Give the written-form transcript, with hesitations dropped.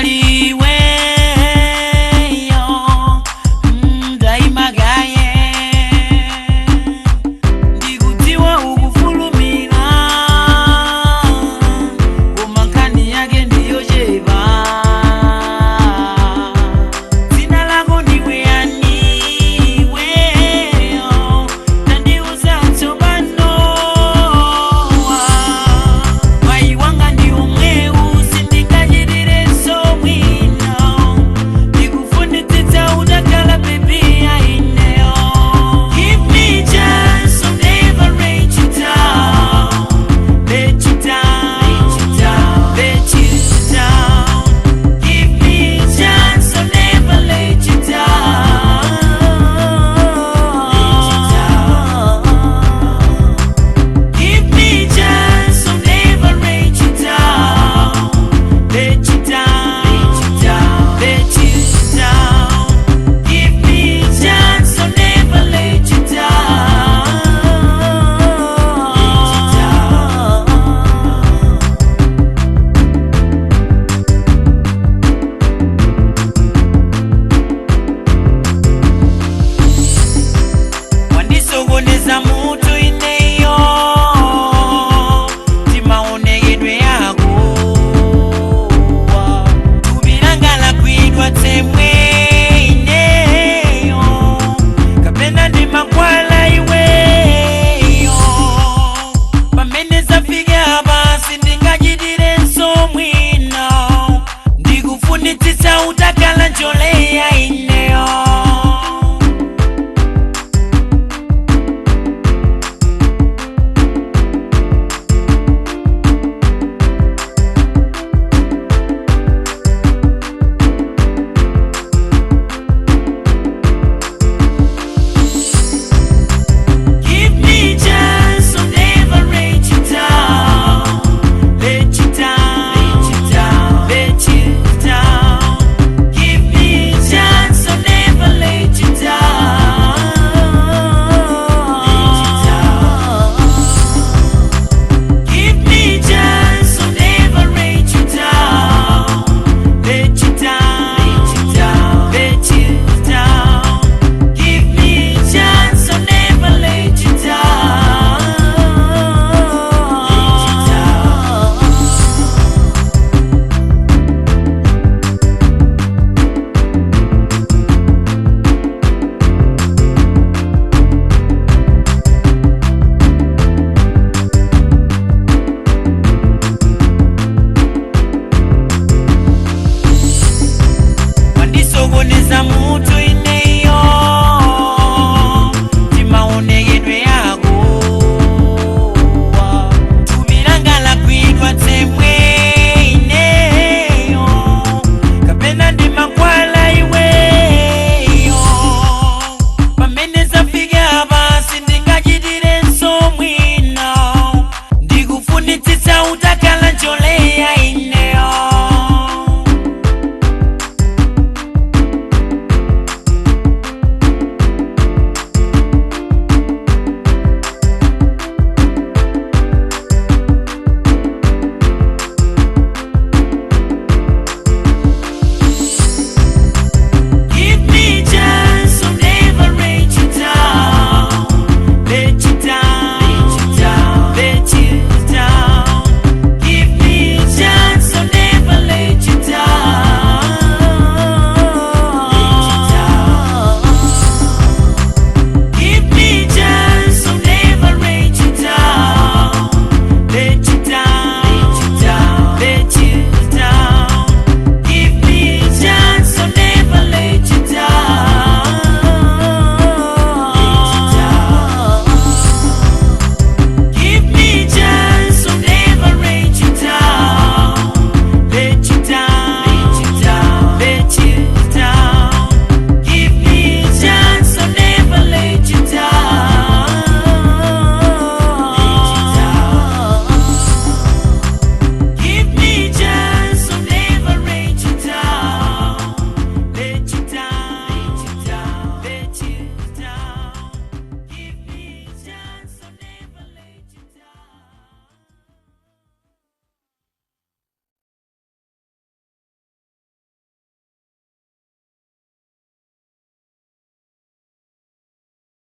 Iweyo ndaimagaye, ndikutiwa ukufulumira, koma nkhani yake ndiyochepa. Dzina lako ndiwe yani? Iweyo tandiuza tsopano. Mayi wanga ndi umwewu, sindingachitirenso mwina. Ndikufunitsitsa utakhala baby aineyo. Give me chance, I'll never let you down, let you down, let you down. Give me chance, I'll never let you down, let you down. Give me chance, I'll never let you down, let you down, let you down. Give me chance, I'll never let you down, let you down. Wandisokoneza mutu ineyo, timaonekedwe yako. Thupi langa lagwidwa tsemwe ineyo, kapena ndimakwala iweyo. Pamene zafika apa sindingachitirenso mwina. Ndikufunitsitsa utakhala njoleya ineyo. Give me chance, I'll never let you down, let you down, let you down. Give me chance, I'll never let you down, let you down. Give me chance, I'll never let you down, let you down, let you down. Give me chance, I'll never let you down, let you down. Wandisokoneza mutu ineyo, timaonekedwe yako. Thupi langa lagwidwa tsemwe ineyo, kapena ndimakwala iweyo. Pamene zafika apa sindingachitirenso mwina. Ndikufunitsitsa utakhala njoleya.